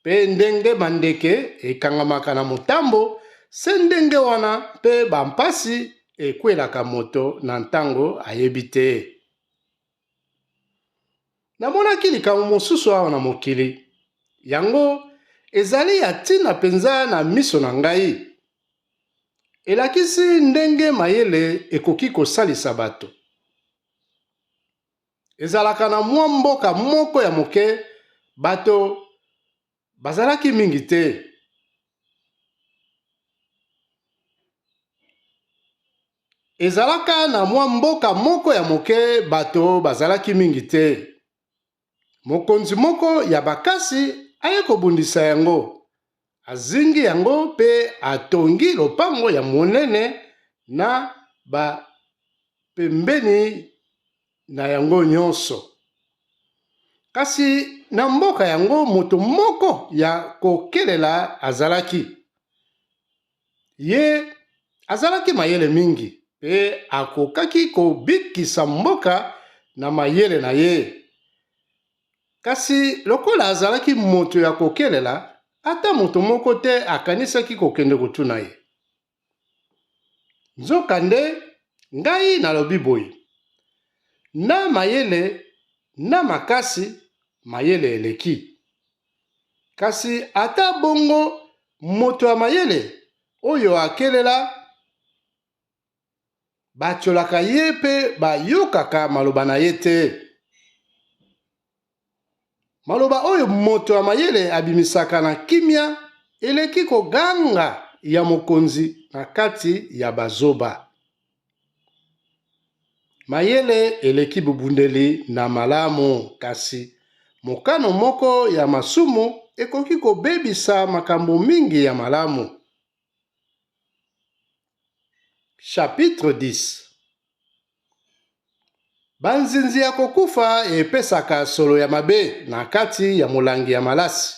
mpe ndenge bandeke ekangamaka na motambo, se ndenge wana mpe bampasi ekwelaka moto na ntango ayebi te. Namonaki likambo mosusu awa na mokili. Yango ezali ya ntina mpenza na miso na ngai. Elakisi ndenge mayele ekoki kosalisa bato. Ezalaka na mwa mboka moko ya moke, bato bazalaki mingi te. Ezalaka na mwa mboka moko ya moke, bato bazalaki mingi te. Mokonzi moko ya bakasi aye kobundisa yango. Azingi yango mpe atongi lopango ya monene na ba pembeni na yango nyonso. Kasi na mboka yango moto moko ya kokelela azalaki. Ye azalaki mayele mingi mpe akokaki kobikisa mboka na mayele na ye. Kasi lokola azalaki moto ya kokelela, ata moto moko te akanisaki kokende kotuna ye. Nzokande, ngai nalobi boye, Na mayele na makasi, mayele eleki. Kasi ata bongo, moto ya mayele oyo akelela, batiolaka ye mpe bayokaka maloba na ye te. Maloba oyo moto ya mayele abimisaka na kimia eleki koganga ya mokonzi na kati ya bazoba. Mayele eleki bobundeli na malamu, kasi mokano moko ya masumu ekoki kobebisa makambo mingi ya malamu. Chapitre 10. Banzinzi ya kokufa epesaka solo ya mabe na kati ya molangi ya malasi.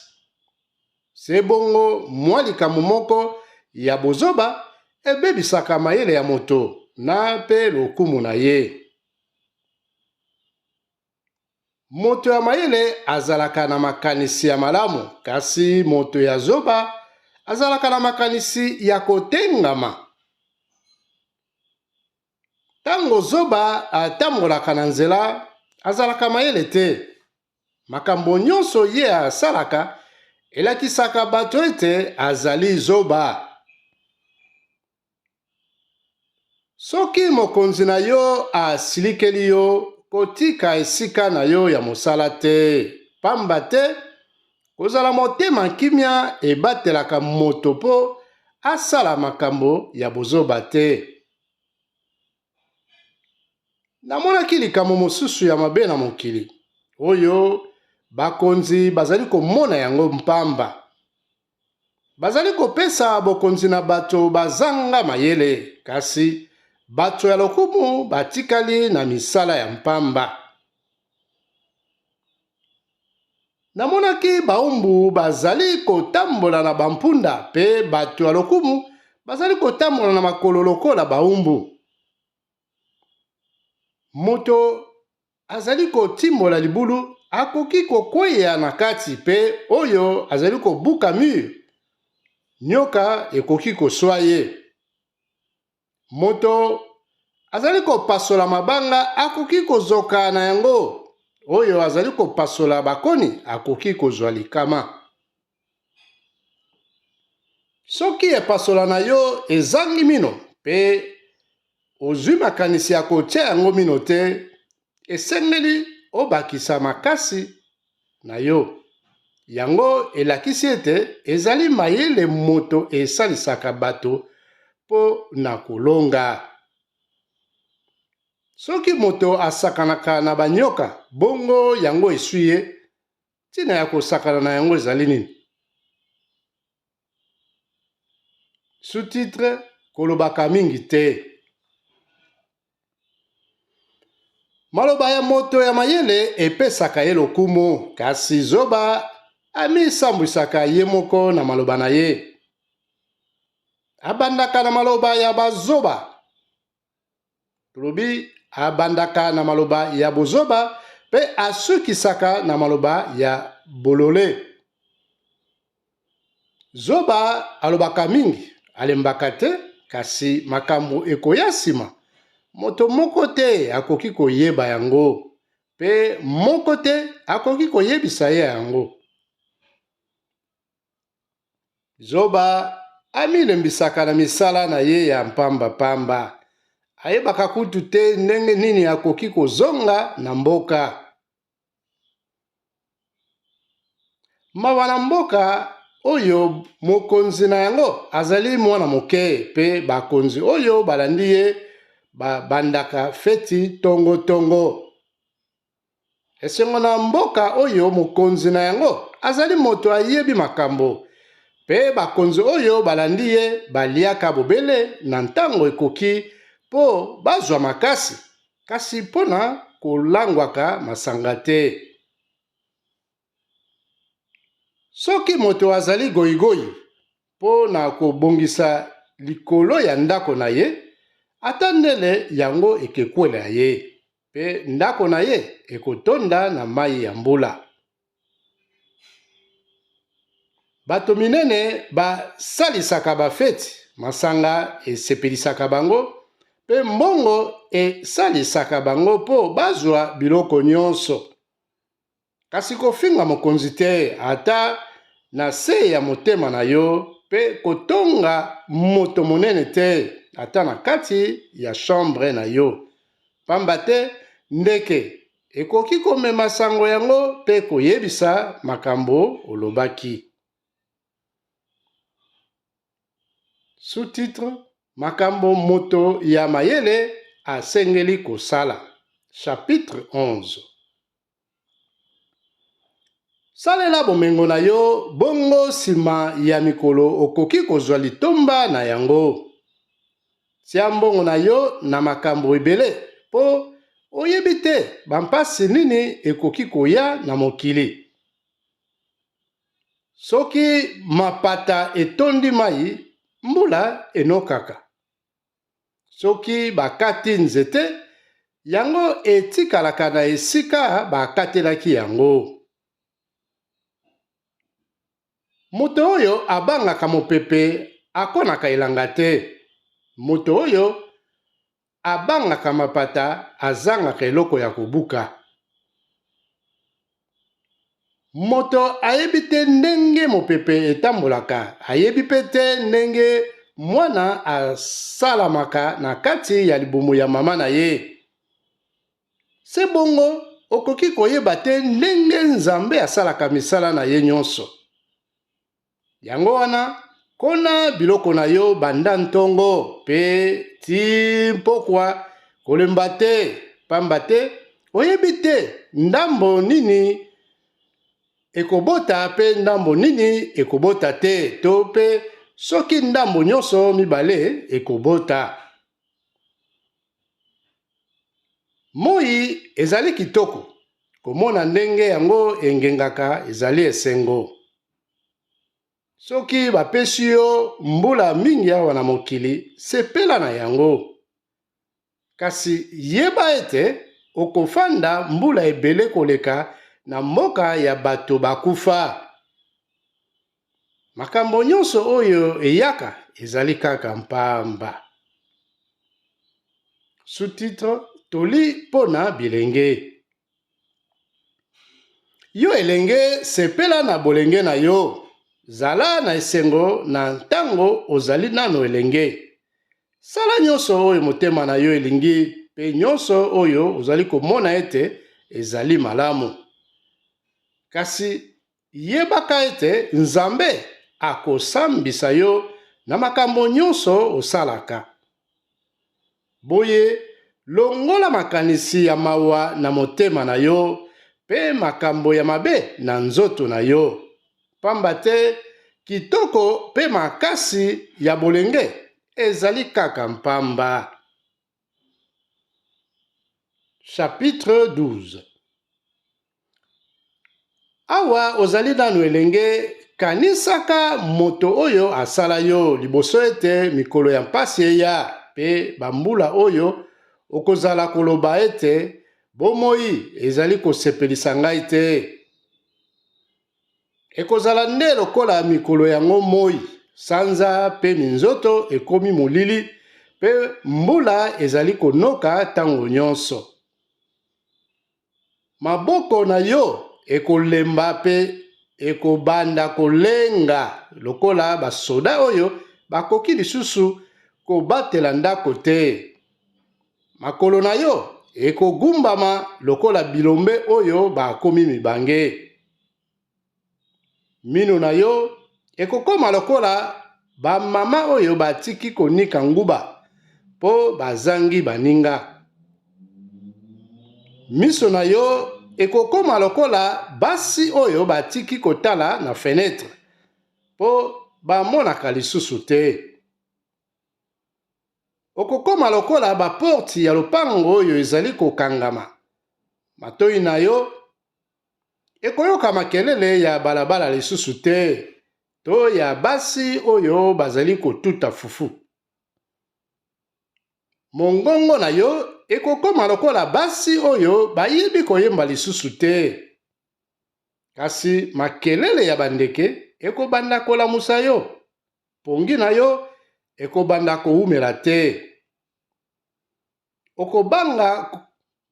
Se bongo mwa likambo moko ya bozoba ebebisaka mayele ya moto na mpe lokumu na ye. Moto ya mayele azalaka na makanisi ya malamu, kasi moto ya zoba azalaka na makanisi ya kotengama. Ntango zoba atambolaka na nzela, azalaka mayele te. Makambo nyonso ye asalaka elakisaka bato ete azali zoba. Soki mokonzi na yo asilikeli yo, kotika esika na yo ya mosala te, pamba te kozala motema kimia ebatelaka moto mpo asala makambo ya bozoba te. Namonaki likambo mosusu ya mabe na mokili oyo bakonzi bazali komona yango mpamba. Bazali kopesa bokonzi na bato bazanga mayele, kasi bato ya lokumu batikali na misala ya mpamba. Namonaki baumbu bazali kotambola na bampunda mpe bato ya lokumu bazali kotambola na makolo lokola baumbu. Moto azali kotimola libulu akoki kokweya na kati mpe oyo azali kobuka mur, nyoka ekoki koswa ye. Moto azali kopasola mabanga akoki kozoka na yango, oyo azali kopasola bakoni akoki kozwa likama. Soki epasola na yo ezangi mino mpe ozwi makanisi ya kotia yango mino te, esengeli obakisa makasi na yo. Yango elakisi ete ezali mayele moto esalisaka bato mpo na kolonga. Soki moto asakanaka na banyoka, bongo yango eswi ye, ntina ya kosakana na yango ezali nini? Sous-titre kolobaka mingi te. Maloba ya moto ya mayele epesaka ye lokumu, kasi zoba amisambwisaka ye moko na maloba na ye. Abandaka na maloba ya bazoba, tolobi abandaka na maloba ya bozoba mpe asukisaka na maloba ya bolole. Zoba alobaka mingi, alembaka te, kasi makambo ekoya nsima, moto moko te akoki koyeba yango, mpe moko te akoki koyebisa ye yango. Zoba amilembisaka na misala na ye ya mpamba-pamba, ayebaka kutu te ndenge nini akoki kozonga na mboka. Mawa na mboka oyo mokonzi na yango azali mwana moke mpe bakonzi oyo balandi ye babandaka feti tongo-tongo. Esengo na mboka oyo mokonzi na yango azali moto ayebi makambo mpe bakonzi oyo balandi ye baliaka bobele na ntango ekoki mpo bazwa makasi, kasi mpo na kolangwaka masanga te. Soki moto azali goigoi mpo na kobongisa likolo ya ndako na ye, ata ndele yango ekekwela ye, mpe ndako na ye ekotonda na mai ya mbula. Bato minene basalisaka bafeti, masanga esepelisaka bango, mpe mbongo esalisaka bango mpo bazwa biloko nyonso. Kasi kofinga mokonzi te ata na se ya motema na yo, mpe kotonga moto monene te ata na kati ya shambre na yo, pamba te ndeke ekoki komema sango yango mpe koyebisa makambo olobaki. Sous-titre Makambo moto ya mayele asengeli kosala. Chapitre 11. Salela bomengo na yo, bongo nsima ya mikolo okoki kozwa litomba na yango. Tia mbongo na yo na makambo ebele, mpo oyebi te bampasi nini ekoki koya na mokili. Soki mapata etondi mai, mbula enokaka. Soki bakati nzete, yango etikalaka na esika bakatelaki yango. Moto oyo abangaka mopepe akonaka elanga te. Moto oyo abangaka mapata azangaka eloko ya kobuka. Moto ayebi te ndenge mopepe etambolaka, ayebi mpe te ndenge mwana asalamaka na kati ya libumu ya mama na ye. Se bongo, okoki koyeba te ndenge Nzambe asalaka misala na ye nyonso. Yango wana, kona biloko na yo banda ntongo mpe tii mpokwa, kolemba te, pamba te oyebi te ndambo nini ekobota mpe ndambo nini ekobota te, to mpe soki ndambo nyonso mibale ekobota. Moi ezali kitoko, komona ndenge yango engengaka ezali esengo. Soki bapesi yo mbula mingi awa na mokili, sepela na yango. Kasi yeba ete okofanda mbula ebele koleka na mboka ya bato bakufa. Makambo nyonso oyo eyaka ezali kaka mpamba. Sous-titre Toli mpo na bilenge. Yo elenge, sepela na bolenge na yo. Zala na esengo na ntango ozali nano elenge. Sala nyonso oyo motema na yo elingi mpe nyonso oyo ozali komona ete ezali malamu. Kasi yebaka ete Nzambe akosambisa yo na makambo nyonso osalaka. Boye, longola makanisi ya mawa na motema na yo mpe makambo ya mabe na nzoto na yo, pamba te kitoko mpe makasi ya bolenge ezali kaka mpamba. Chapitre 12. Awa ozali nanu elenge, kanisaka moto oyo asala yo liboso ete mikolo ya mpasi eya mpe bambula oyo okozala koloba ete, Bomoi ezali kosepelisa ngai te. Ekozala nde lokola mikolo yango moi, sanza mpe minzoto ekomi molili mpe mbula ezali konoka ntango nyonso. Maboko na yo ekolemba mpe ekobanda kolenga lokola basoda oyo bakoki lisusu kobatela ndako te. Makolo na yo ekogumbama lokola bilombe oyo bakomi mibange. Mino na yo ekokoma lokola bamama oyo batiki konika nguba mpo bazangi baninga. Miso na yo ekokoma lokola basi oyo batiki kotala na fenetre mpo bamonaka lisusu te. Okokoma lokola baporti ya lopango oyo ezali kokangama. Matoi na yo ekoyoka makelele ya balabala lisusu te to ya basi oyo bazali kotuta fufu. Mongongo na yo ekokoma lokola basi oyo bayebi koyemba lisusu te. Kasi makelele ya bandeke ekobanda kolamusa yo, pongi na yo ekobanda kowumela te. Okobanga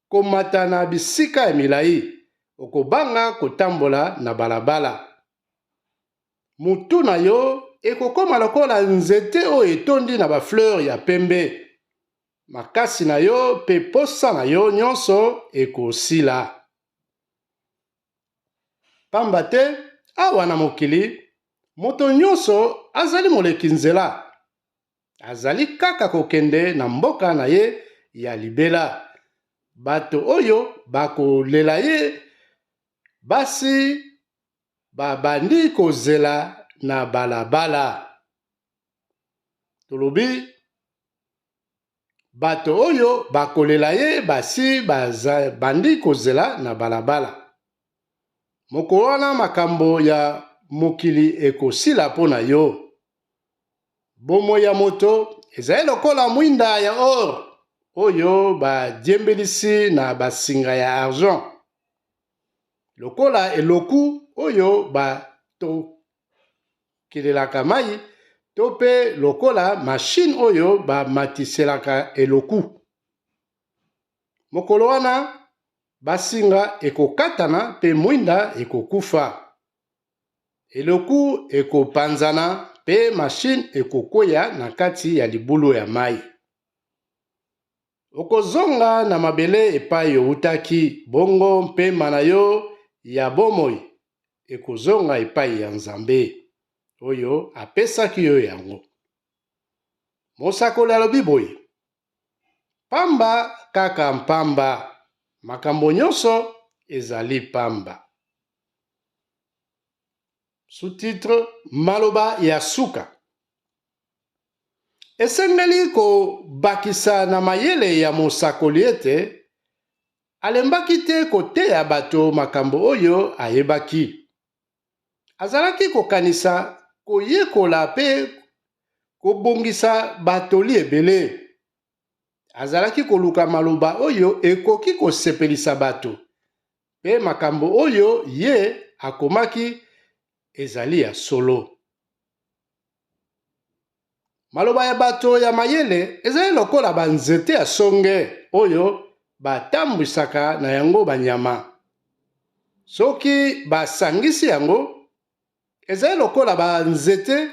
komata na bisika ya milai, okobanga kotambola na balabala. Motu na yo ekokoma lokola nzete oyo etondi na bafleur ya pembe. Makasi na yo mpe posa na yo nyonso ekosila. Pamba te awa na mokili, moto nyonso azali moleki nzela. Azali kaka kokende na mboka na ye ya libela. Bato oyo bakolela ye basi babandi kozela na balabala. Tolobi bato oyo bakolela ye basi bandi kozela na balabala. Mokolo wana makambo ya mokili ekosila mpo na yo. Bomoi ya moto ezali lokola mwinda ya or oyo badiembelisi na basinga ya argent, lokola eloku oyo batokelelaka mai to mpe lokola mashine oyo bamatiselaka eloku. Mokolo wana basinga ekokatana mpe mwinda ekokufa. Eloku ekopanzana mpe mashine ekokweya na kati ya libulu ya mai. Okozonga na mabele epai owutaki, bongo mpema na yo ya bomoi ekozonga epai ya Nzambe oyo apesaki yo yango. Mosakoli alobi boye, Pamba kaka mpamba, makambo nyonso ezali pamba. Sous-titre Maloba ya suka. Esengeli kobakisa na mayele ya mosakoli ete alembaki te koteya bato makambo oyo ayebaki. Azalaki kokanisa koyekola mpe kobongisa batoli ebele. Azalaki koluka maloba oyo ekoki kosepelisa bato, mpe makambo oyo ye akomaki ezali ya solo. Maloba ya bato ya mayele ezali lokola banzete ya songe oyo batambwisaka na yango banyama. Soki basangisi yango, ezali lokola banzete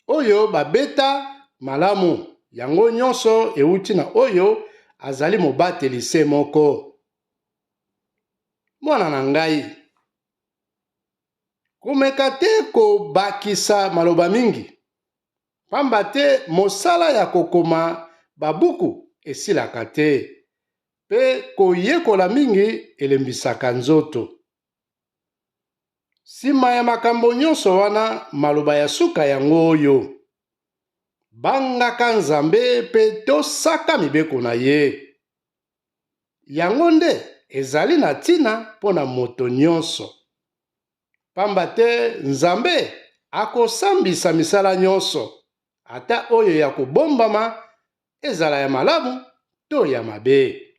oyo babeta malamu. Yango nyonso euti na oyo azali mobateli se moko. Mwana na ngai, Komeka te kobakisa maloba mingi, pamba te mosala ya kokoma babuku esilaka te, mpe koyekola mingi elembisaka nzoto. Nsima ya makambo nyonso wana, maloba ya suka yango oyo, Bangaka Nzambe mpe tosaka mibeko na ye. Yango nde ezali na ntina mpo na moto nyonso. Pamba te Nzambe akosambisa misala nyonso, ata oyo ya kobombama, ezala ya malamu to ya mabe.